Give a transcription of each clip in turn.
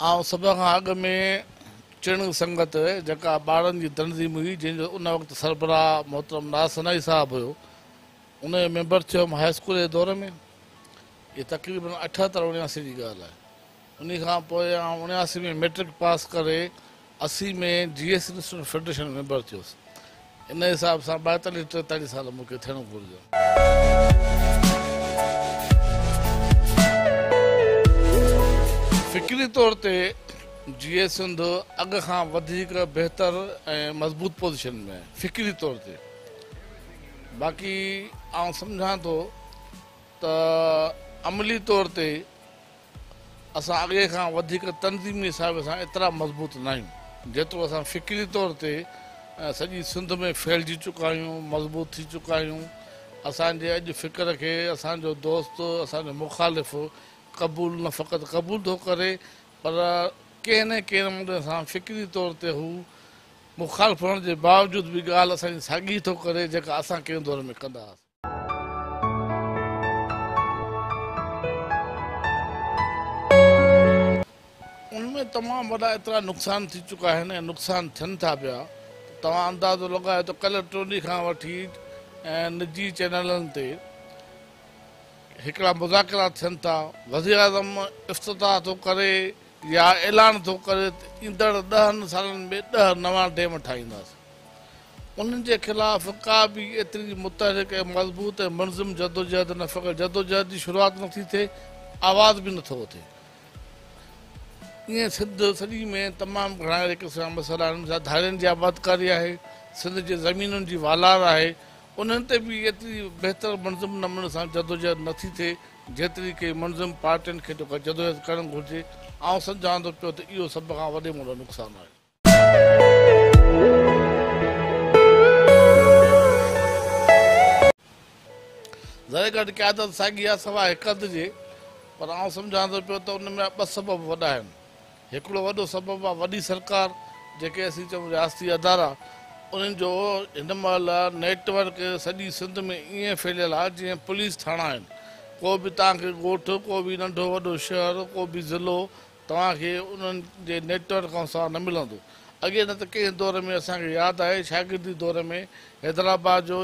آئون سڀ کان اڳ ۾ چڻنگ سنگت جيڪا ٻارن جي تنظيم هئي جنهن جو ان وقت سربراهه محترم ناز سنائي صاحب هيو ان جو ميمبر ٿيو هيم هاء اسڪول جي دور ۾. هي تقريبن 78 79 جي ڳالهه آهي. انهي کان پوء آئون 79 ۾ مئٽرڪ پاس ڪري 80 ۾ جيئي سنڌ اسٽوڊنٽ فيڊريشن ۾ ميمبر ٿيس. ان حساب سان 42 43 سال مون کي ٿيڻ گهرجن. فڪري طور تي جيئي سنڌ اڳ کان وڌيڪ بهتر ۽ مضبوط پوزيشن ۾ آهي فڪري طور تي. باقي آئون سمجهان ٿو ته عملي طور تي اسان اڳي کان وڌيڪ تنظيمي حساب سان ايترا مضبوط ناهيون جيترو اسان فڪري طور تي سڄي سنڌ ۾ ڦهلجي چڪا آهيون، مضبوط ٿي چڪا آهيون. اسان جي اڄ فڪر کي اسان جو دوست، اسان جو مخالف قبول نه فقط قبول ٿو ڪري پر ڪنهن نه ڪنهن نموني سان فڪري طور تي هو مخالف هئڻ جي باوجود به ڳالهه اسان جي ساڳي ٿو ڪري جيڪا اسان ڪنهن دور ۾ ڪندا هئاسين. ان ۾ تمام وڏا ايترا نقصان ٿي چڪا آهن ۽ نقصان ٿين ٿا پيا ته توهان اندازو لڳايو ته ڪلهه ٽولي کان وٺي ۽ نجي چينلن تي هڪڙا مذاڪرا ٿين ٿا، وزيراعظم افتتاح ٿو ڪري يا اعلان ٿو ڪري ته ايندڙ ڏهن سالن ۾ ڏهه نوان ڊيم ٺاهينداسين. انهن جي خلاف ڪا به ايتري متحرڪ ۽ مضبوط ۽ منظم جدوجهد نه فقط جدوجهد جي شروعات نٿي ٿئي، آواز به نٿو اٿي. ائين سنڌ سڄي ۾ تمام گهڻا اهڙي قسم جا مسئلا آهن، مثال ڌارين جي آبادڪاري آهي، سنڌ جي زمينن جي والار آهي، انهن تي به ايتري بهتر منظم نموني سان جدوجهد نٿي ٿئي، جيتري ڪي منظم پارٽين کي جيڪا جدوجهد ڪرڻ گهرجي. آئون سمجهان ٿو پيو ته اهو سڀ کان وڏي ۾ وڏو نقصان آهي. ذري گهٽ قيادت ساڳي آهي سواء هڪ اڌ جي، پر آئون سمجهان ٿو پيو ته ان ۾ ٻه سبب وڏا آهن. هڪڙو وڏو سبب آهي وڏي سرڪار، جيڪي اسين چئون رياستي ادارا، انهن جو هن مهل نيٽ ورڪ سڄي سنڌ ۾ ائين ڦهليل آهي جيئن پوليس ٿاڻا آهن. ڪو به توهان کي ڳوٺ، ڪو به ننڍو وڏو شهر، ڪو به ضلعو توهان کي انهن جي نيٽ ورڪ کان سواء نه ملندو. اڳي نه ته ڪنهن دور ۾ اسان کي ياد آهي شاگردي دور ۾ حيدرآباد جو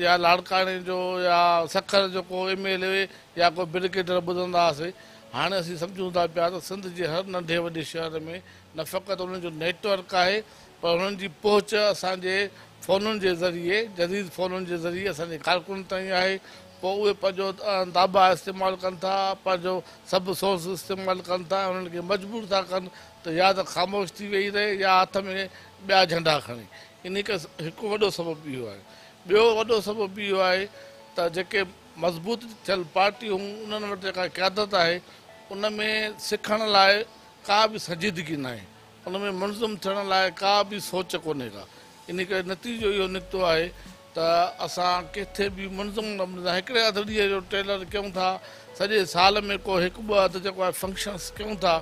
يا لاڙڪاڻي جو يا سکر جو ڪو ايم ايل اي يا ڪو برگيڊر ٻڌندا هئاسين. هاڻي اسين سمجهون ٿا پيا ته سنڌ جي هر ننڍي وڏي شهر ۾ نه فقط انهن جو نيٽ ورڪ آهي پر انهن جي پهچ اسان جي فونن جي ذريعي جديد فونن جي ذريعي اسان جي ڪارڪنن تائين آهي. پوء اهي پنهنجو داٻا استعمال ڪن ٿا، پنهنجو سڀ سورس استعمال ڪن ٿا ۽ انهن کي مجبور ٿا ڪن ته يا ته خاموش ٿي ويهي رهي يا هٿ ۾ ٻيا جهنڊا کڻي. انهي ڪري هڪ وڏو سبب اهو آهي. ٻيو وڏو سبب اهو آهي ته جيڪي مضبوط ٿيل پارٽيون انهن وٽ جيڪا قيادت آهي ان ۾ سکڻ لاء ڪا به سنجيدگي ناهي. ان ۾ منظم ٿيڻ لاء ڪا به سوچ ڪونهي ڪا. انهي ڪري نتيجو اهو نڪتو آهي ته اسان ڪٿي به منظم نموني سان هڪڙي اڌ ڏينهن جو ٽيلر ڪيون ٿا، سڄي سال ۾ ڪو هڪ ٻه اڌ جيڪو آهي فنڪشنس ڪيون ٿا،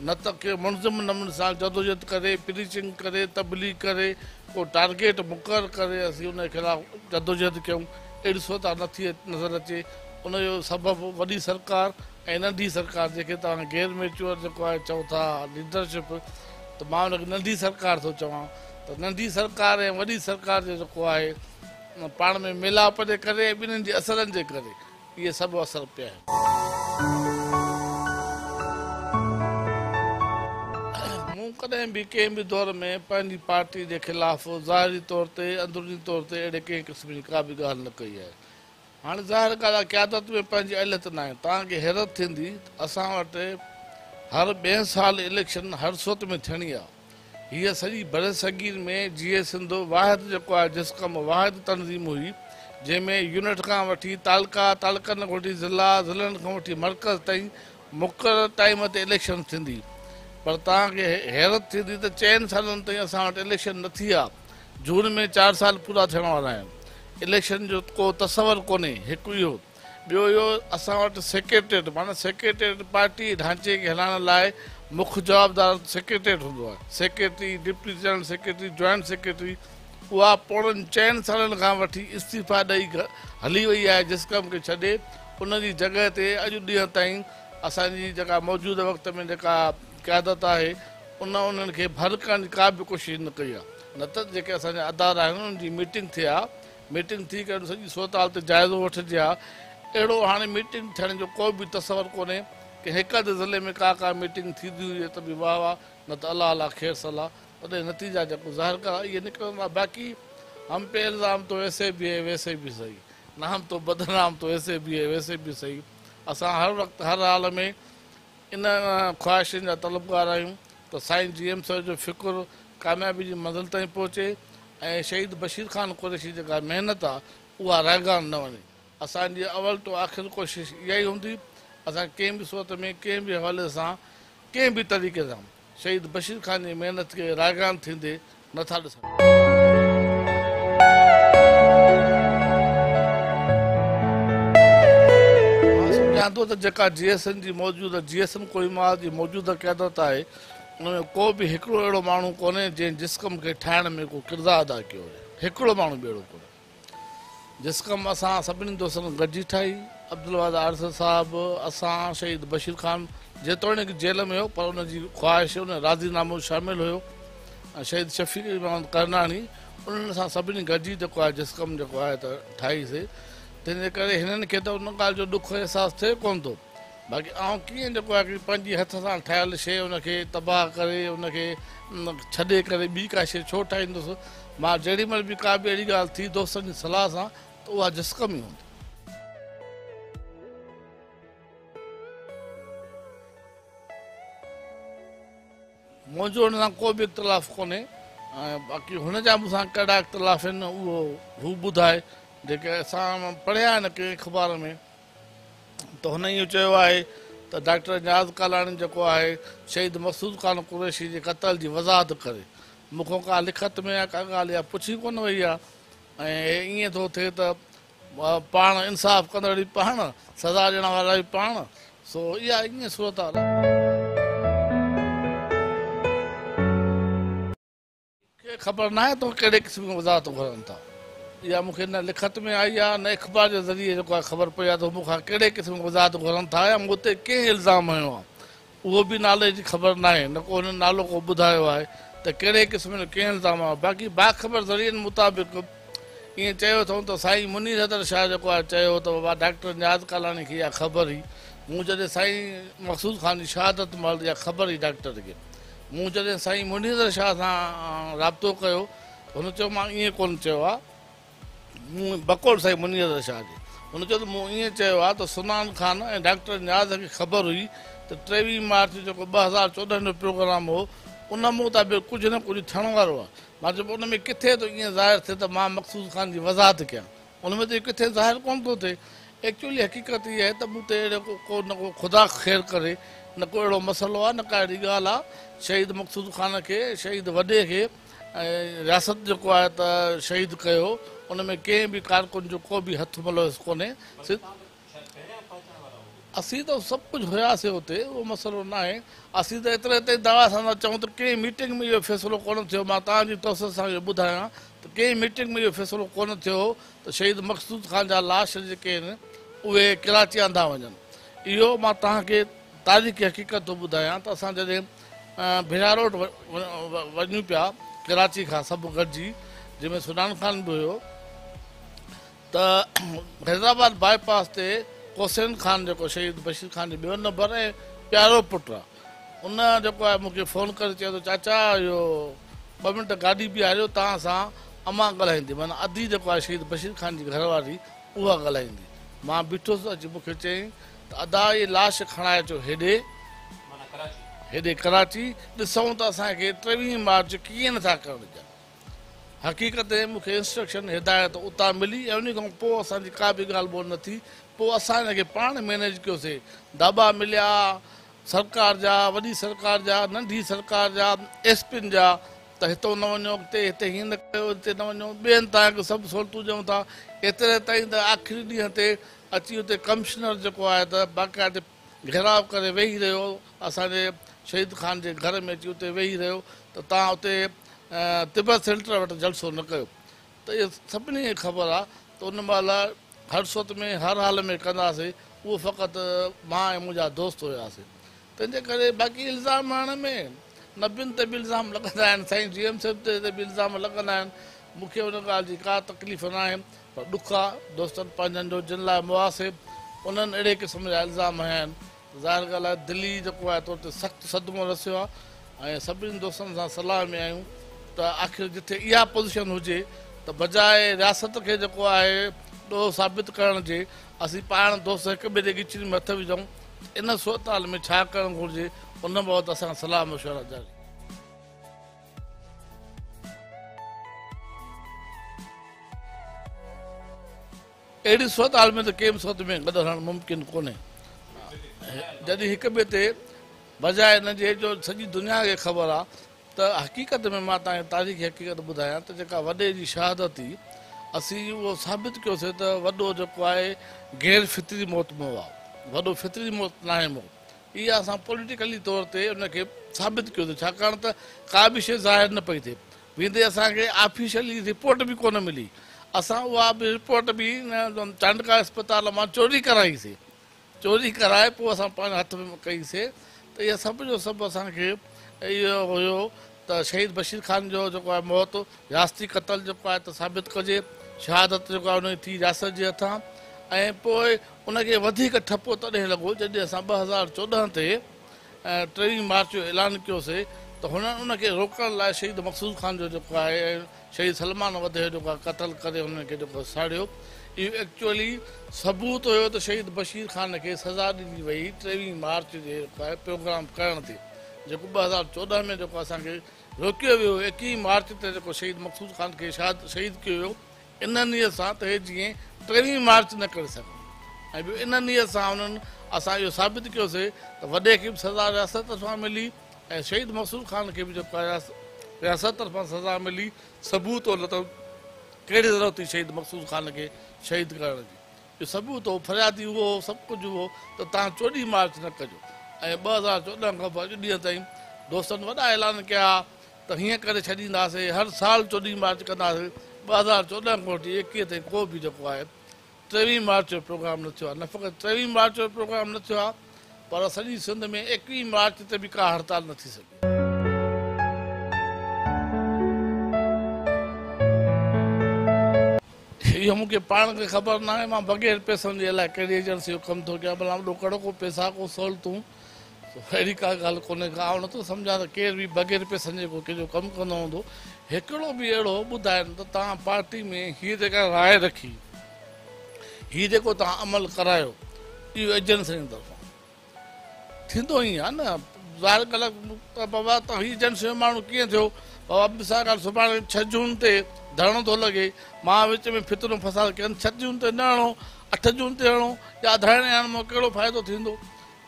نه ته ڪي منظم نموني سان جدوجهد ڪري، پريچنگ ڪري، تبليغ ڪري، ڪو ٽارگيٽ مقرر ڪري اسين ان جي خلاف جدوجهد ڪيون، اهڙي صورت نه ٿي نظر اچي. ان جو سبب وڏي سرڪار ۽ ننڍي سرڪار جنهن کي توهان غير ميچوئر جيڪو آهي چئو ٿا ليڊرشپ ته مان ان کي ننڍي سرڪار ٿو چوان ته ننڍي سرڪار ۽ وڏي سرڪار جو جيڪو آهي پاڻ ۾ ميلاپ جي ڪري ۽ ٻنهين جي اثرن جي ڪري اهي سڀ اثر پيا آهن. مون ڪڏهن به ڪنهن به دور ۾ پنهنجي پارٽي جي خلاف ظاهري طور تي اندروني طور تي اهڙي ڪنهن قسم جي ڪا به ڳالهه نه ڪئي آهي. هاڻي ظاهر ڳالهه آهي قيادت ۾ پنهنجي اهليت ناهي. توهان کي حيرت ٿيندي ته اسان وٽ هر ٻئين سال اليڪشن هر صورت ۾ ٿيڻي آهي. هيء سڄي برصغير ۾ جيئي سنڌ واحد جيڪو آهي جسقم واحد تنظيم هئي جنهن ۾ يونٽ کان وٺي تعلقا، تعلقن کان وٺي ضلعا، ضلعن کان وٺي مرڪز تائين مقرر ٽائيم تي اليڪشن ٿيندي پر توهان کي حيرت ٿيندي ته چئن سالن تائين اسان وٽ اليڪشن نه ٿي آ جون ۾ چار سال پورا ٿيڻ وارا آهن اليڪشن جو ڪو تصور ڪونهي هڪ اهو ٻيو اهو اسان وٽ سيڪريٽريٽ معنيٰ سيڪريٽريٽ پارٽي ڍانچي کي هلائڻ لاء مک جوابدار سيڪريٽريٽ هوندو آهي secretary deputy general secretary joint secretary اها پوڻن چئن سالن کان وٺي استعيفا ڏئي هلي وئي آهي جسقم کي ڇڏي ان جي جڳهه تي اڄ ڏينهن تائين اسان جي جيڪا موجوده وقت ۾ جيڪا قيادت آهي ان انهن کي ڀر ڪرڻ جي ڪا به ڪوشش نه ڪئي آهي نه ته جيڪي اسان جا ادارا آهن انهن جي ميٽنگ ٿئي ها ميٽنگ ٿي ڪري سڄي صورتحال تي جائزو وٺجي ها اهڙو هاڻي ميٽنگ ٿيڻ جو ڪو به تصور ڪونهي ڪي هڪ اڌ ضلعي ۾ ڪا ڪا ميٽنگ ٿيندي هجي ته به واهه واهه نه ته الله الله خير صلا تڏهن نتيجا جيڪو ظاهر ڪرا اهي نڪرندا باقي هم پي الزام تو ايسي به هي ويسي به سهي نام تو بدنام تو ايسي به هي ويسي به سهي اسان هر وقت هر حال ۾ ان خواهشن جا طلبگار آهيون ته سائين جي ايم سيد جو فڪر ڪاميابي جي منزل تائين پهچي ۽ شهيد بشير خان قريشي جيڪا محنت آ اها رائگان نه وڃي. اسان جي اول ٽو آخر ڪوشش اها ئي هوندي اسان ڪنهن به صورت ۾ ڪنهن به حوالي سان ڪنهن به طريقي سان شهيد بشير خان جي محنت کي رائگان ٿيندي نه ٿا ڏسڻ. مان سمجهان ٿو ته جيڪا جي ايس اين جي موجوده جي ايس ايم ڪوهيمار جي موجوده قيادت آهي ان ۾ ڪو به هڪڙو اهڙو ماڻهو ڪونهي جنهن جسقم کي ٺاهڻ ۾ ڪو ڪردار ادا ڪيو هجي هڪڙو ماڻهو به اهڙو ڪونهي. جسقم اسان سڀني دوستن گڏجي ٺاهي. عبدالواحد آريسر صاحب، اسان، شهيد بشير خان جيتوڻيڪ جيل ۾ هيو پر ان جي خواهش ان راضي نامو شامل هيو ۽ شهيد شفيق محمد ڪرناڻي انهن اسان سڀني گڏجي جيڪو آهي جسقم جيڪو آهي ته ٺاهي سي تنهن جي ڪري هنن کي ته ان ڳالهه جو ڏک احساس ٿئي ڪونه ٿو. باقي آئون ڪيئن جيڪو آهي هڪڙي پنهنجي هٿ سان ٺاهيل شيء ان کي تباهه ڪري ان کي ڇڏي ڪري ٻي ڪا شيء ڇو ٺاهيندس مان جيڏي مهل به ڪا به اهڙي ڳالهه ٿي دوستن جي صلاح سان ته اها جسقم ئي هوندي. منهنجو هن سان ڪو به اختلاف ڪونهي ۽ باقي هن جا مون سان ڪهڙا اختلاف آهن اهو هو ٻڌائي جيڪي اسان پڙهيا آهن ڪنهن اخبار ۾ ته هن اهو چيو آهي ته ڊاڪٽر نياز ڪالاڻي جيڪو آهي شهيد مقصود خان قريشي جي قتل جي وضاحت ڪري. مون کان ڪا لکت ۾ يا ڪا ڳالهه اها پڇي ڪونه وئي آهي ۽ ائين ٿو ٿئي ته پاڻ انصاف ڪندڙ به پاڻ، سزا ڏيڻ وارا به پاڻ، سو اها ائين صورتحال آهي. کي خبر ناهي ته هو ڪهڙي قسم جون وضاحتون گهرن ٿا. اها مون کي نه لکت ۾ آئي آهي نه اخبار جي ذريعي جيڪو آهي خبر پئي آهي ته هو مون کان ڪهڙي قسم جون وضاحتون گهرن ٿا يا مون تي ڪنهن الزام هنيو آهي اهو به نالي جي خبر ناهي نه ڪو هنن نالو ڪو ٻڌايو آهي ته ڪهڙي قسم جو ڪنهن الزام هنيو آهي باقي باخبر ذريعن مطابق ائين چيو اٿئون ته سائين منير حيدر شاهه جيڪو آهي چيو هو ته بابا ڊاڪٽر نياز ڪالاڻي کي اها خبر هئي مون جڏهن سائين مقصود خان جي شهادت مهل اها خبر هئي ڊاڪٽر کي مون جڏهن سائين منير شاهه سان رابطو ڪيو ته هن چيو مان ائين ڪونه چيو آهي، مون بقول سائين منير شاهه جي هن چيو ته مون ائين چيو آهي ته سنان خان ۽ ڊاڪٽر نياز کي خبر هئي ته 23 مارچ جيڪو 2014 جو پروگرام هو ان مطابق ڪجهه نه ڪجهه ٿيڻ وارو آهي. مان چيو ان ۾ ڪٿي ٿو ائين ظاهر ٿئي ته مان مقصود خان جي وضاحت ڪيان. ان ۾ ته اهو ڪٿي ظاهر ڪونه ٿو ٿئي. ايڪچوئلي حقيقت اها آهي ته مون تي اهڙو ڪو نه ڪو خدا خير ڪري نه ڪو اهڙو مسئلو آهي نه ڪا اهڙي ڳالهه آهي. شهيد مقصود خان کي شهيد وڏي کي رياست جيڪو آهي ته شهيد ڪيو ان ۾ ڪنهن به ڪارڪن جو ڪو به هٿ ملوث ڪونهي. اسين ته سڀ ڪجهه هياسين اتي اهو مسئلو ناهي. اسين ته ايتري تائين دعويٰ سان ٿا چئون ته ڪنهن ميٽنگ ۾ اهو فيصلو ڪونه ٿيو مان توهان جي توسط سان اهو ٻڌايان ته ڪنهن ميٽنگ ۾ اهو فيصلو ڪونه ٿيو هو ته شهيد مقصود خان جا لاش جيڪي آهن اهي ڪراچي آندا وڃن. اهو مان توهان کي تاريخي حقيقت ٿو ٻڌايان ته اسان جڏهن ڀيرا روڊ وڃون پيا ڪراچي کان سڀ گڏجي جنهن ۾ سنان خان به هيو ته حيدرآباد باء پاس تي ڪوسين خان جيڪو شهيد بشير خان جو ٻيو نمبر ۽ پيارو پٽ آ ان جيڪو آهي مون کي فون ڪري چيو ته چاچا اهو ٻه منٽ گاڏي بيهاريو توهان سان امان ڳالهائيندي معنيٰ ادي جيڪو آهي شهيد بشير خان جي گهر واري اها ڳالهائيندي مان بيٺس اچي مون کي چيائين ته ادا اهي لاش کڻائي اچو هيڏي هيڏي ڪراچي ڏسون ته اسان کي 23 مارچ ڪيئن نٿا ڪرڻ ڏين. حقيقت ۾ مون کي انسٽرڪشن، هدايت، اتان ملي ۽ انهي کان پوء اسان جي ڪا به ڳالهه ٻولهه نه ٿي. پوء اسان ان کي پاڻ مينيج ڪيوسي. داٻا مليا سرڪار جا، وڏي سرڪار جا، ننڍي سرڪار جا، ايس پين جا ته هتئون نه وڃو اڳتي، هتي هيئن نه ڪيو، هتي نه وڃو، ٻئي هنڌ توهان کي سڀ سهولتون ڏيون ٿا. ايتري تائين ته آخري ڏينهن تي اچي اتي ڪمشنر جيڪو آهي ته باقاعدي گهيراء ڪري ويهي رهيو، اسان جي شهيد خان جي گهر ۾ اچي اتي ويهي رهيو ته توهان اتي تبت سينٽر وٽ جلسو نه ڪيو ته اهو سڀني کي خبر آ ته ان مهل هر صورت ۾ هر حال ۾ ڪنداسي اهو فقط مان ۽ منهنجا دوست هياسي. تنهن جي ڪري باقي الزام هڻڻ ۾ نبين تي به الزام لڳندا آهن، سائين جي ايم سيد تي به الزام لڳندا آهن، مون کي ان ڳالهه جي ڪا تڪليف ناهي پر ڏک آ دوستن پنهنجن جو جن لاء مئاسي انهن اهڙي قسم جا الزام هنيا آهن ته ظاهر ڳالهه آهي دلي جيڪو آهي تو تي سخت صدمو رسيو آ ۽ سڀني دوستن سان صلاح ۾ آهيون ته آخر جتي اها پوزيشن هجي ته بجاء رياست کي جيڪو آهي ڏوهه ثابت ڪرڻ جي اسين پاڻ دوست هڪ ٻئي جي ڳچين ۾ هٿ وجهون ته ان صورتحال ۾ ڇا ڪرڻ گهرجي ان بابت اسان صلاح مشورا جاري. اهڙي صورتحال ۾ ته ڪنهن به صورت ۾ گڏ هلڻ ممڪن ڪونهي. جڏهن هڪ ٻئي تي بجاء ان جي جو سڄي دنيا کي خبر آ ته حقيقت ۾ مان توهان کي تاريخي حقيقت ٻڌايان ته جيڪا وڏي جي شهادت ٿي اسين اهو ثابت ڪيوسي ته وڏو جيڪو آهي غير فطري موت مئو آ وڏو فطري موت ناهي مئو اها اسان پوليٽيڪلي طور تي ان کي ثابت ڪيوسي ڇاڪاڻ ته ڪا به شيء ظاهر نه پئي ٿئي ويندي اسان کي آفيشلي رپورٽ به ڪونه ملي اسان اها به رپورٽ به چانڊڪا اسپتال مان چوري ڪرائي سي چوري ڪرائي پوء اسان پنهنجي هٿ ۾ ڪئي سي ته اها سڀ جو سڀ اسان کي اهو هيو ته شهيد بشير خان جو جيڪو آهي موت رياستي قتل جيڪو آهي ته ثابت ڪجي شهادت جيڪو آهي ان جي ٿي رياست جي هٿان ۽ پوء ان کي وڌيڪ ٺپو تڏهن لڳو جڏهن اسان 2014 تي 23 مارچ جو اعلان ڪيوسي ته هنن ان کي روڪڻ لاء شهيد مقصود خان جو جيڪو آهي ۽ شهيد سلمان وڌيو جيڪو آهي قتل ڪري هنن کي جيڪو ساڙيو اهو ايڪچوئلي ثبوت هيو ته شهيد بشير خان کي سزا ڏني وئي 23 مارچ جي جيڪو آهي پروگرام ڪرڻ تي جيڪو 2014 ۾ جيڪو اسان کي روڪيو ويو 21 مارچ تي جيڪو شهيد مقصود خان کي شهيد ڪيو ويو ان نيت سان ته هي جيئن 23 مارچ نه ڪري سگهن ۽ ٻيو ان نيت سان انهن اسان اهو ثابت ڪيوسي ته وڏي کي به سزا رياست طرفان ملي ۽ شهيد مقصود خان کي به جيڪو آهي رياست طرفان سزا ملي ثبوت هو نه ته ڪهڙي ضرورت هئي شهيد مقصود خان کي شهيد ڪرڻ جي اهو ثبوت هو فريادي اهو هو سڀ ڪجهه اهو ته توهان 14 مارچ نه ڪجو ۽ 2014 کان پوء اڄ ڏينهن تائين دوستن وڏا اعلان ڪيا ته هيئن ڪري ڇڏينداسين هر سال 14 مارچ ڪنداسين 2014 کان وٺي 21 تائين ڪو به جيڪو آهي 23 مارچ جو پروگرام نه ٿيو آهي نه فقط 23 مارچ جو پروگرام نه ٿيو آهي پر سڄي سنڌ ۾ 21 مارچ تي به ڪا هڙتال نه ٿي سگهي. اهو مون کي پاڻ کي خبر ناهي مان بغير پئسن جي الائي ڪهڙي ايجنسي جو ڪم ٿو ڪيان ڀلا ڏوڪڙ ڪو پئسا ڪو سهولتون اهڙي ڪا ڳالهه ڪونهي ڪا آئون نٿو سمجهان ته ڪير به بغير پئسن جي ڪو ڪنهن جو ڪم ڪندو هوندو. هڪڙو به اهڙو ٻڌائين ته توهان پارٽي ۾ هيء جيڪا راء رکي، هي جيڪو توهان عمل ڪرايو اهو ايجنسين جي طرفان ٿيندو ائين آهي نه. ظاهر ڳالهه ته بابا ته هي ايجنسي جو ماڻهو ڪيئن ٿيو؟ بابا مثال ڳالهه سڀاڻي 6 جون تي ڌرڻو ٿو لڳي، مان وچ ۾ فتنو فساد ڪين، 6 جون تي نه هڻو، 8 جون تي هڻو يا ڌرڻي هڻڻ مان ڪهڙو فائدو ٿيندو؟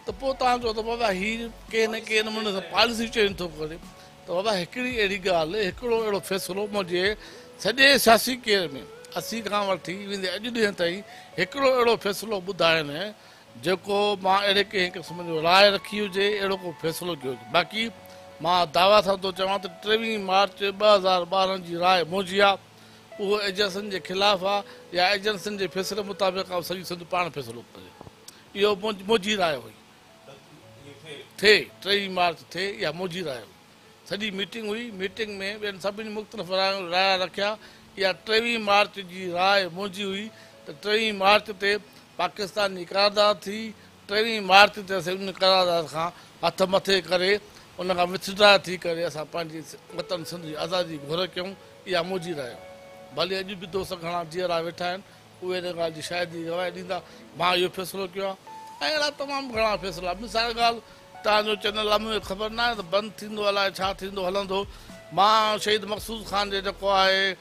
ته پوء توهان چئو ته بابا هي ڪنهن نه ڪنهن نموني سان پاليسي چينج ٿو ڪري ته بابا هڪڙي اهڙي ڳالهه هڪڙو اهڙو فيصلو منهنجي سڄي سياسي ڪيئر ۾ 80 کان وٺي ويندي اڄ ڏينهن تائين هڪڙو اهڙو فيصلو ٻڌائين جيڪو مان اهڙي ڪنهن قسم جو راء رکي هجي اهڙو ڪو فيصلو ڪيو هجي باقي مان دعويٰ سان ٿو چوان ته 23 مارچ 2012 جي راء منهنجي آ اهو ايجنسين جي خلاف آ يا ايجنسين جي فيصلي مطابق آ سڄي سنڌ پاڻ فيصلو ڪري. اهو منهنجي راء هئي. ٿئي، 23 مارچ ٿئي، اها منهنجي راء هئي. سڄي ميٽنگ هئي، ميٽنگ ۾ ٻين سڀني مختلف رايا رکيا، اها 23 مارچ جي راء منهنجي هئي ته 23 مارچ تي پاڪستان جي قرارداد ٿي، 23 مارچ تي اسين ان قرارداد کان هٿ مٿي ڪري ان کان وٿڊرا ٿي ڪري اسان پنهنجي وطن سنڌ جي آزادي جي گهر ڪيون، اها منهنجي راء هئي. ڀلي اڄ به دوست گهڻا جيئرا ويٺا آهن، اهي ان ڳالهه جي شاهدي گواهي ڏيندا، مان اهو فيصلو ڪيو آهي ۽ اهڙا تمام گهڻا فيصلا. مثال ڳالهه توهان جو چينل آهي مون کي خبر ناهي ته بند ٿيندو الائي ڇا ٿيندو هلندو. مان شهيد مقصود خان جي جيڪو آهي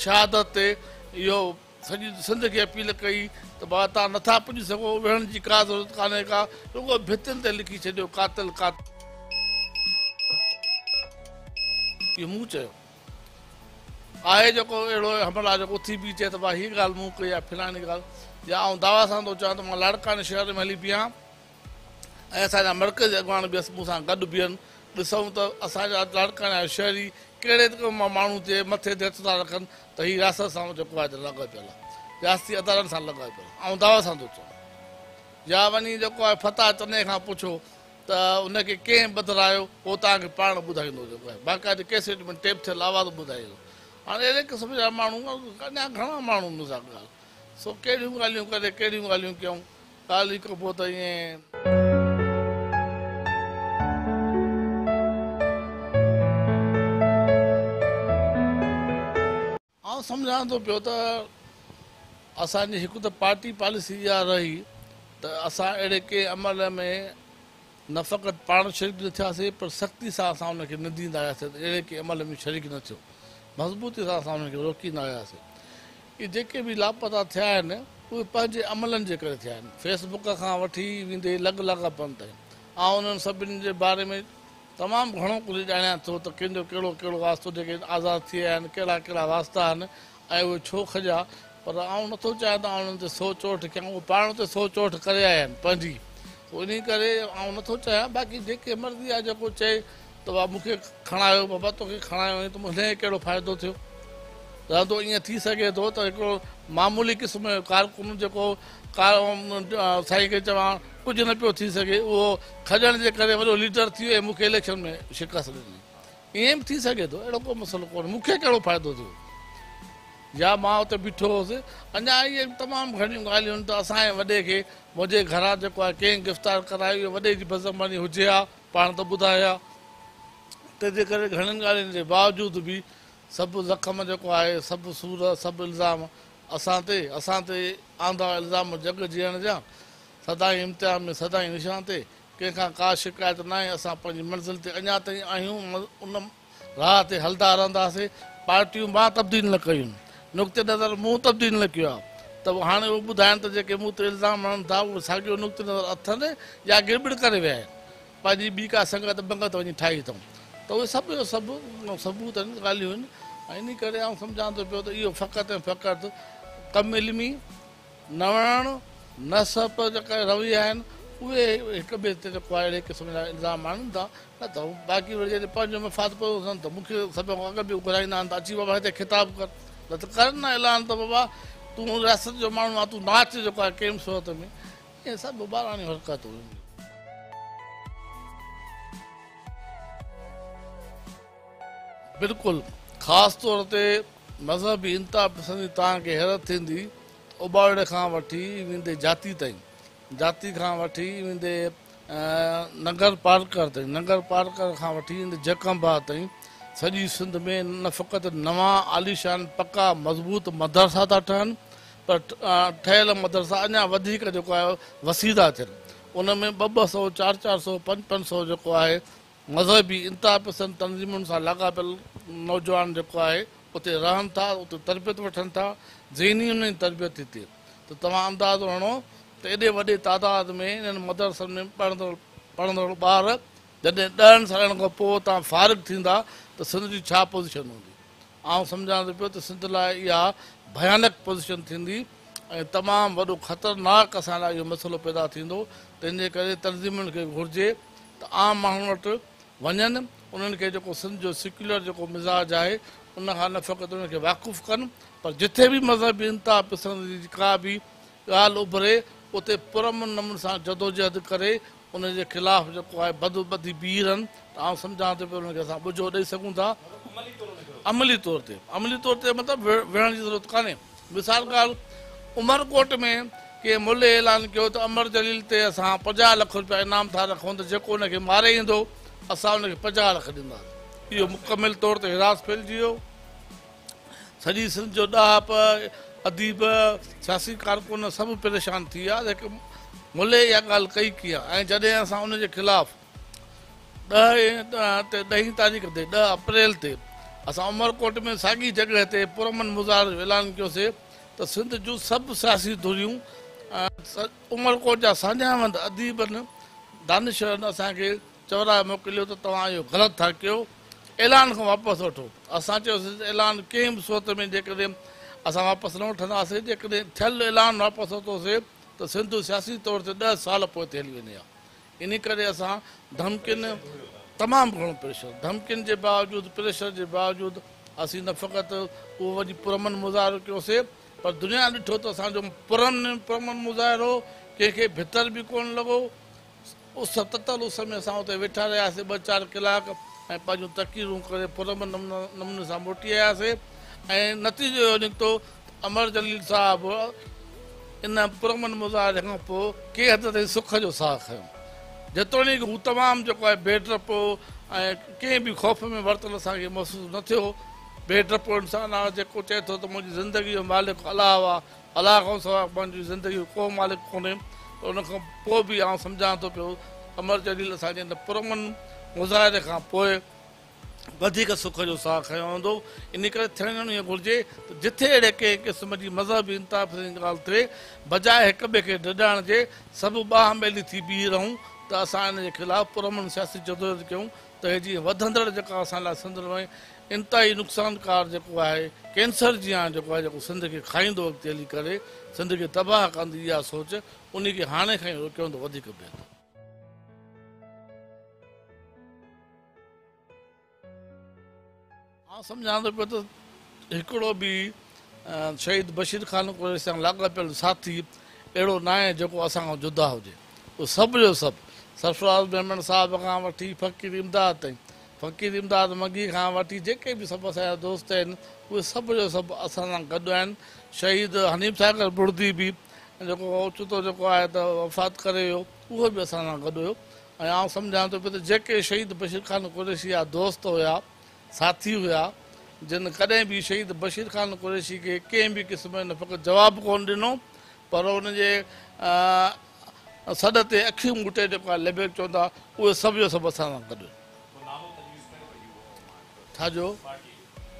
شهادت تي اهو سڄي سنڌ کي اپيل ڪئي ته بابا توهان نٿا پڄي سگهو وڙهڻ جي ڪا ضرورت ڪانهي ڪا رڳو ڀتين تي لکي ڇڏيو قاتل قاتل اهو مون چيو. آهي جيڪو اهڙو همراهه جيڪو اٿي بيهي چئي ته ڀاء هيء ڳالهه مون ڪئي آهي فلاڻي ڳالهه يا آئون دعويٰ سان ٿو چوان ته مان لاڙڪاڻي شهر ۾ هلي بيهان ۽ اسان جا مرڪزي اڳواڻ به مون سان گڏ بيهن ڏسون ته اسان جا لاڙڪاڻي جا شهري ڪهڙي ماڻهو تي مٿي تي هٿ ٿا رکن ته هي رياست سان جيڪو آهي ته لاڳاپيل آهي رياستي ادارن سان لاڳاپيل آهي آئون دعويٰ سان ٿو چوان يا وڃي جيڪو آهي فتاح چني کان پڇو ته ان کي ڪنهن ٻڌرايو اهو توهان کي پاڻ ٻڌائيندو جيڪو آهي باقاعدي ڪيسيٽ ۾ ٽيپ ٿيل آواز ٻڌائيندو. هاڻي اهڙي قسم جا ماڻهو اڃا گهڻا ماڻهو مون سان ڳالهه سو ڪهڙيون ڳالهيون ڪري ڪهڙيون ڳالهيون ڪيون ڳالهه ئي ڪبو ته ائين. آئون سمجهان ٿو پيو ته اسان جي هڪ ته پارٽي پاليسي اها رهي ته اسان اهڙي ڪنهن عمل ۾ نه فقط پاڻ شريڪ نه ٿياسين پر سختي سان اسان ان کي ننديندا آياسين ته اهڙي ڪنهن عمل ۾ شريڪ نه ٿيو. مضبوطي سان اسان انهن کي روڪيندا آياسين. اهي جيڪي به لاپتا ٿيا آهن اهي پنهنجي عملن جي ڪري ٿيا آهن. فيس بڪ کان وٺي ويندي لڳ لاڳاپن تائين آئون انهن سڀني جي باري ۾ تمام گهڻو ڪجهه ڄاڻيان ٿو ته ڪنهن جو ڪهڙو ڪهڙو واسطو جيڪي آزاد ٿي ويا آهن ڪهڙا ڪهڙا واسطا آهن ۽ اهي ڇو کڄيا پر آئون نٿو چاهيان ته آئون انهن تي سو چوٽ ڪيان اهي پاڻ تي سو چوٽ ڪري آيا آهن پنهنجي سو انهي ڪري آئون نٿو چاهيان باقي جيڪي مرضي آهي جيڪو چئي ته بابا مون کي کڻايو بابا توکي کڻايو ته هن کي ڪهڙو فائدو ٿيو رهندو ائين ٿي سگهي ٿو ته هڪڙو معمولي قسم جو ڪارڪن جيڪو سائين کي چوان ڪجهه نه پيو ٿي سگهي اهو کڄڻ جي ڪري وڏو ليڊر ٿي ويو ۽ مون کي اليڪشن ۾ شڪست ڏني ائين به ٿي سگهي ٿو اهڙو ڪو مسئلو ڪونهي مون کي ڪهڙو فائدو ٿيو يا مان اتي بيٺو هوس اڃا اهي تمام گهڻيون ڳالهيون آهن ته اسان جي وڏي کي منهنجي گهران جيڪو آهي ڪنهن گرفتار ڪرايو اهو وڏي جي بدزباني هجي ها پاڻ ته ٻڌائي ها تنهن جي ڪري گهڻين ڳالهين جي باوجود به سڀ زخم جيڪو آهي سڀ سور سڀ الزام اسان تي اسان تي آندا الزام جڳ جيئڻ جا سدائين امتحان ۾ سدائين نشان تي ڪنهن کان ڪا شڪايت ناهي اسان پنهنجي منزل تي اڃا تائين آهيون ان راهه تي هلندا رهنداسين پارٽيون مان تبديل نه ڪيون نقطه نظر مون تبديل نه ڪيو آهي ته هاڻي اهو ٻڌائن ته جيڪي مون تي الزام هڻن ٿا اهي ساڳيو نقطه نظر اٿن يا گڙٻڙ ڪري ويا آهن پنهنجي ٻي ڪا سنگت بنگت وڃي ٺاهي اٿئون ته اهي سڀ جو سڀ ثبوت آهن ڳالهيون آهن ۽ انهي ڪري آئون سمجهان ٿو پيو ته اهو فقط ۽ فقط ڪم علمي نه وڻڻ، نه سهپ جيڪا رويا آهن، اهي هڪ ٻئي تي جيڪو آهي اهڙي قسم جا الزام آڻن ٿا، نه ته باقي وري جڏهن پنهنجو مفاد پيو اٿن ته مون کي سڀ کان اڳ به گهرائيندا آهن ته اچي بابا هتي خطاب ڪر، نه ته ڪرن نه اعلان ته بابا تون رياست جو ماڻهو آهين تون ناچ جيڪو آهي ڪنهن به صورت ۾، اهي سڀ ٻاراڻيون حرڪتون هيون. بلڪل، خاص طور تي مذهبي انتها پسندي توهان کي حيرت ٿيندي ته اوٻاوڙي کان وٺي ويندي جاتي تائين، جاتي کان وٺي ويندي ننگر پارڪر تائين، ننگر پارڪر کان وٺي ويندي جيڪب آباد تائين سڄي سنڌ ۾ نه فقط نوان عاليشان پڪا مضبوط مدرسا ٿا ٺهن پر ٺهيل مدرسا اڃا وڌيڪ جيڪو آهي وسيع ٿا ٿين ان ۾ ٻه ٻه سئو چار چار سئو پنج پنج سئو جيڪو آهي مذهبي انتها پسند تنظيمن سان لاڳاپيل نوجوان جيڪو آهي اتي رهن ٿا اتي تربيت وٺن ٿا ذهني انهن جي تربيت ٿي ٿئي ته توهان اندازو هڻو ته ايڏي وڏي تعداد ۾ انهن مدرسن ۾ پڙهندڙ پڙهندڙ ٻار جڏهن ڏهن سالن کان پوء اتان فارغ ٿيندا ته سنڌ جي ڇا پوزيشن هوندي آئون سمجهان ٿو پيو ته سنڌ لاء اها ڀيانڪ پوزيشن ٿيندي ۽ تمام وڏو خطرناڪ اسان لاء اهو مسئلو پيدا ٿيندو تنهن جي ڪري تنظيمن کي گهرجي ته عام ماڻهن وٽ وڃن انهن کي جيڪو سنڌ جو سيڪيولر جيڪو مزاج آهي ان کان نه فقط انهن کي واقف ڪن پر جٿي به مذهبي انتها پسندي جي ڪا به ڳالهه اڀري اتي پرامن نموني سان جدوجهد ڪري ان جي خلاف جيڪو آهي بد ٻڌي بيهي رهن ته آئون سمجهان ٿو پيو انهن کي اسان ٻجهو ڏئي سگهون ٿا عملي طور تي عملي طور تي مطلب وڙهڻ جي ضرورت ڪانهي مثال ڳالهه عمرڪوٽ ۾ ڪنهن ملي اعلان ڪيو ته امر جليل تي اسان 50 لک روپيا انعام ٿا رکون ته جيڪو ان کي ماري ايندو اسان ان کي 50 لک ڏينداسين اهو مڪمل طور تي هراس ڦهلجي ويو سڄي سنڌ جو ڏاهپ، اديب، سياسي ڪارڪن سڀ پريشان ٿي ويا ته هڪ ملي اها ڳالهه ڪئي ڪيئن ۽ جڏهن اسان ان جي خلاف ڏهه تي ڏهين تاريخ تي ڏهه اپريل تي اسان عمرڪوٽ ۾ ساڳي جڳهه تي پرامن مظاهري جو اعلان ڪيوسي ته سنڌ جون سڀ سياسي ڌريون عمرڪوٽ جا ساڃاهوند اديبن دانشورن اسان کي چورائي موڪليو ته توهان اهو غلط ٿا ڪيو، اعلان کان واپس وٺو. اسان چيوسين ته اعلان ڪنهن به صورت ۾ جيڪڏهن اسان واپس نه وٺنداسين، جيڪڏهن ٿيل اعلان واپس ورتوسين ته سنڌ سياسي طور تي ڏهه سال پوئتي هلي وڃي ها. انهي ڪري اسان ڌمڪين، تمام گهڻو پريشر، ڌمڪين جي باوجود، پريشر جي باوجود اسين نه فقط اهو وڃي پرامن مظاهرو ڪيوسين پر دنيا ڏٺو ته اسان جو پرامن مظاهرو ڪنهن کي بھتر به ڪونه لڳو. اس تتل اس ۾ اسان اتي ويٺا رهياسين ٻه چار ڪلاڪ ۽ پنهنجون تقريرون ڪري پرامن نموني سان موٽي آياسين ۽ نتيجو اهو نڪتو ته امر جليل صاحب ان پرامن مظاهري کان پوء ڪنهن حد تائين سک جو ساهه کنيو. جيتوڻيڪ هو تمام جيڪو آهي بي ڊپو ۽ ڪنهن به خوف ۾ ورتل اسان کي محسوس نه ٿيو. بي ڊپو انسان آهي جيڪو چئي ٿو ته منهنجي زندگي جو مالڪ الله آهي، الله کان سواء پنهنجي زندگي جو ڪو مالڪ ڪونهي ته ان کان پوء به آئون سمجهان ٿو پيو امر جليل اسان جي ان پرامن مظاهري کان پوء وڌيڪ سک جو ساهه کنيو هوندو. ان ڪري ٿيڻ ائين گهرجي ته جٿي اهڙي ڪنهن قسم جي مذهبي انتهاپسندي جي ڳالهه ٿئي، بجاء هڪ ٻئي کي ڊڄائڻ جي سڀ ٻانهن ٻيلي ٿي بيهي رهون ته اسان ان جي خلاف پرامن سياسي جدوجهد ڪيون ته هي جيئن وڌندڙ جيڪا اسان لاء سنڌ ۾ انتهائي نقصانڪار جيڪو آهي ڪينسر جيان جيڪو آهي جيڪو سنڌ کي کائيندو اڳتي هلي ڪري سنڌ کي تباهه ڪندي اها سوچ انهي کي هاڻي کان ئي روڪيون ته وڌيڪ بهتر. آئون سمجهان ٿو پيو ته هڪڙو به شهيد بشير خان قريشي سان لاڳاپيل ساٿي اهڙو ناهي جيڪو اسان کان جدا هجي. اهو سڀ جو سڀ سرفراز ميمڻ صاحب کان وٺي فقير امداد تائين، فقير امداد منگي کان وٺي جيڪي به سڀ اسان جا دوست آهن اهي سڀ جو سڀ اسان سان گڏ آهن. شهيد حنيف ساگر بڙدي به جيڪو اوچتو جيڪو آهي ته وفات ڪري ويو اهو به اسان سان گڏ هيو. ۽ آئون سمجهان ٿو پيو ته جيڪي شهيد بشير خان قريشي جا دوست هيا، ساٿي هيا، جن ڪڏهن به شهيد بشير خان قريشي کي ڪنهن به قسم جو نه فقط جواب ڪونه ڏنو پر ان جي سڏ تي اکيون ٻوٽي جيڪو آهي لبيڪ چوندا اهي سڀ جو سڀ اسان سان گڏ آهن. ڇا جو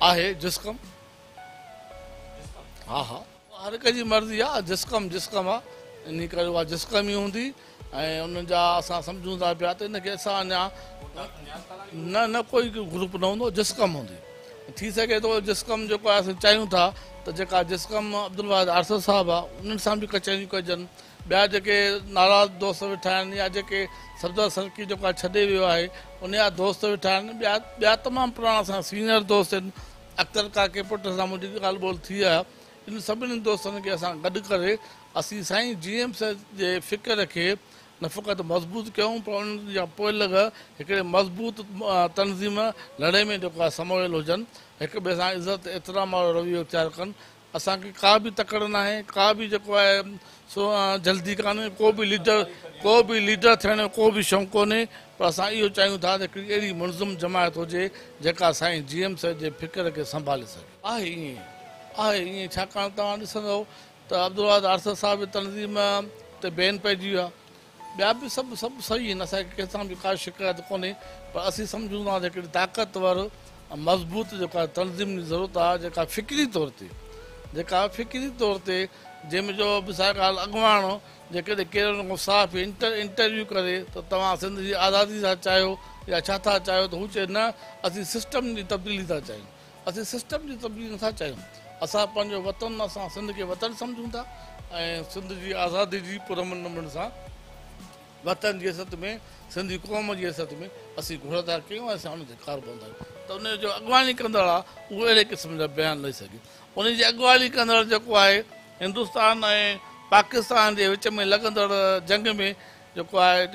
آهي جسقم؟ ها ها. هر هڪ جي مرضي آ جسقم جسقم آ انهي ڪري اها جسقم ئي هوندي ۽ ان جا اسان سمجهون ٿا پيا ته ان کي اسان اڃا نه نه ڪوئي گروپ نه هوندو جسقم هوندي ٿي سگهي ٿو جسقم جيڪو آهي اسان چاهيون ٿا ته جيڪا جسقم عبدالواحد آريسر صاحب آ انهن سان به ڪچهريون ڪجن ٻيا جيڪي ناراض دوست ويٺا آهن يا جيڪي صفدر سرڪي جيڪو آهي ڇڏي ويو آهي ان جا دوست ويٺا آهن ٻيا ٻيا تمام پراڻا اسان سينئر دوست آهن اختر ڪاڪي پٽ سان منهنجي ڳالهه ٻولهه ٿي آهي. ان سڀني دوستن کي اسان گڏ ڪري اسين سائين جي ايم سيد جي فڪر کي نه فقط مضبوط ڪيون پر انهن جا پوئلڳ هڪڙي مضبوط تنظيم لڙي ۾ جيڪو آهي سمويل هجن هڪ ٻئي سان عزت احترام وارو رويو اختيار ڪن اسان کي ڪا به تڪڙ ناهي ڪا به جيڪو آهي سو جلدي ڪانهي ڪو به ليڊر ڪو به ليڊر ٿيڻ جو ڪو به شوق ڪونهي پر اسان اهو چاهيون ٿا ته هڪڙي اهڙي منظم جماعت هجي جيڪا سائين جي ايم سيد جي فڪر کي سنڀالي سگهي. آهي ائين آهي ائين ڇاڪاڻ توهان ڏسندؤ ته عبدالواحد آريسر صاحب جي تنظيم تي بين پئجي ويو آهي ٻيا به سڀ سڀ صحيح آهن اسان کي ڪنهن سان به ڪا شڪايت ڪونهي پر اسين سمجهون ٿا ته هڪڙي طاقتور ۽ مضبوط جيڪا تنظيم جي ضرورت آهي جيڪا فڪري طور تي جيڪا فڪري طور تي جنهن ۾ جو مثال ڳالهه اڳواڻ جيڪڏهن ڪير ان کان صحافي انٽرويو ڪري ته توهان سنڌ جي آزادي ٿا چاهيو يا ڇا ٿا چاهيو ته هو چئي نه اسين سسٽم جي تبديلي ٿا چاهيون اسين سسٽم جي تبديلي نٿا چاهيون اسان پنهنجو وطن اسان سنڌ کي وطن سمجهون ٿا ۽ سنڌ جي آزادي جي پرامن نموني سان وطن جي حيثيت ۾ سنڌي قوم جي حيثيت ۾ اسين گهر ٿا ڪيون ۽ اسان ان تي ڪاربند آهيون ته ان جو اڳواڻي ڪندڙ آهي اهو اهڙي قسم جا بيان ڏئي سگهي ان جي اڳواڻي ڪندڙ جيڪو آهي هندستان ۽ پاڪستان جي وچ ۾ لڳندڙ جنگ ۾ جيڪو آهي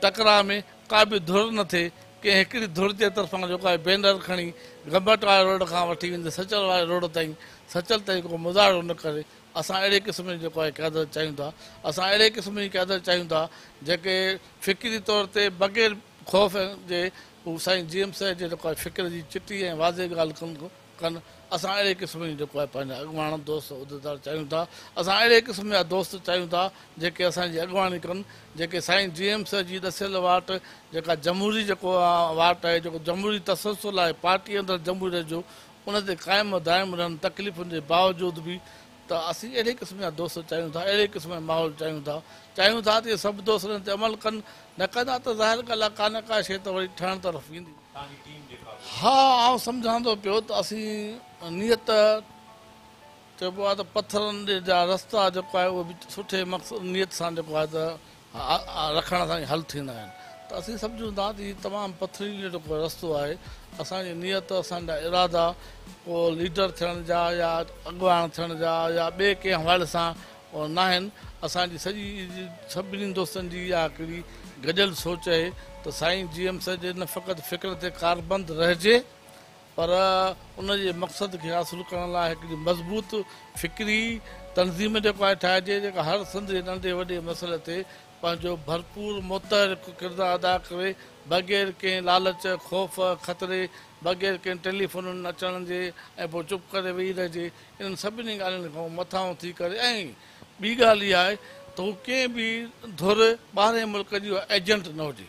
ٽڪراء ۾ ڪا به ڌر نه ٿئي ڪنهن هڪڙي ڌر جي طرفان جيڪو آهي بينر کڻي گمبٽ واري روڊ کان وٺي ويندي سچل واري روڊ تائين سچل تائين ڪو مظاهرو نه ڪري اسان اهڙي قسم جي جيڪو آهي قيادت چاهيون ٿا اسان اهڙي قسم جي قيادت چاهيون ٿا جيڪي فڪري طور تي بغير خوف جي هو سائين جي ايم سيد جي جيڪو آهي فڪر جي چٽي ۽ واضح ڳالهه ڪن اسان اهڙي قسم جي جيڪو آهي پنهنجا اڳواڻ دوست عهديدار چاهيون ٿا اسان اهڙي قسم جا دوست چاهيون ٿا جيڪي اسان جي اڳواڻي ڪن جيڪي سائين جي ايم سيد جي ڏسيل واٽ جيڪا جمهوري جيڪو واٽ آهي جيڪو جمهوري تسلسل آهي پارٽي اندر جمهوريت جو ان تي قائم و دائم رهن تڪليفن جي باوجود به ته اسين اهڙي قسم جا دوست چاهيون ٿا اهڙي قسم جو ماحول چاهيون ٿا چاهيون ٿا ته اهي سڀ دوست انهن تي عمل ڪن نه ڪندا ته ظاهر ڳالهه آهي ڪا نه ڪا شيء ته وري ٺهڻ طرف ويندي. ها آئون سمجهان ٿو پيو ته اسين نيت چئبو آهي ته پٿرن جا رستا جيڪو آهي اهو به سٺي مقصد نيت سان جيڪو آهي ته رکڻ سان ئي حل ٿيندا آهن ته اسين سمجهون ٿا ته هي تمام پٿريلو جيڪو رستو آهي اسان جي نيت اسان جا ارادا ڪو ليڊر ٿيڻ جا يا اڳواڻ ٿيڻ جا يا ٻئي ڪنهن حوالي سان ناهن. اسان جي سڄي سڀني دوستن جي اها هڪڙي گڏيل سوچ آهي ته سائين جي ايم سيد جي نه فقط فڪر تي ڪاربند رهجي پر ان جي مقصد کي حاصل ڪرڻ لاء هڪڙي مضبوط فڪري تنظيم جيڪو آهي ٺاهجي، جيڪا هر سنڌ جي ننڍي وڏي مسئلي تي پنهنجو ڀرپور متحرڪ ڪردار ادا ڪري، بغير ڪنهن لالچ، خوف، خطري، بغير ڪنهن ٽيليفونن اچڻ جي ۽ پوء چپ ڪري ويهي رهجي، انهن سڀني ڳالهين کان مٿانهون ٿي ڪري ۽ ٻي ڳالهه اها آهي ته هو ڪنهن به ڌر ٻاهرئين ملڪ جي ايجنٽ نه هجي.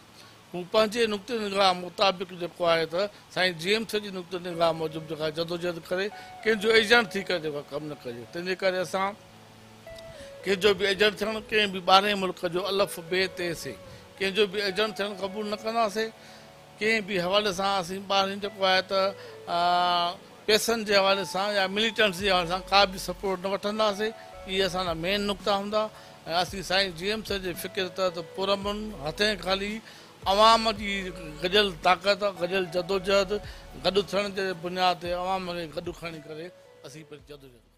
هو پنهنجي نقطي نگاهه مطابق جيڪو آهي ته سائين جي ايم سيد جي نقطي نگاهه موجب جيڪا جدوجهد ڪري، ڪنهن جو ايجنٽ ٿي ڪري جيڪو ڪم نه ڪجي. تنهن جي ڪري اسان ڪنهن جو به ايجنٽ ٿيڻ، ڪنهن به ٻاهرئين ملڪ جو الف بي تي سي ڪنهن جو به ايجنٽ ٿيڻ قبول نه ڪنداسين. ڪنهن به حوالي سان اسين ٻاهرين جيڪو آهي ته پئسن جي حوالي سان يا مليٽنٽس جي حوالي سان ڪا به سپورٽ نه وٺنداسين. اهي اسان جا مين نقطا هوندا ۽ اسين سائين جي ايم سيد جي فڪر تحت پرامن، هٿين خالي عوام جي گڏيل طاقت، گڏيل جدوجهد، گڏ ٿيڻ جي بنياد تي عوام کي گڏ کڻي ڪري اسين پنهنجي جدوجهد.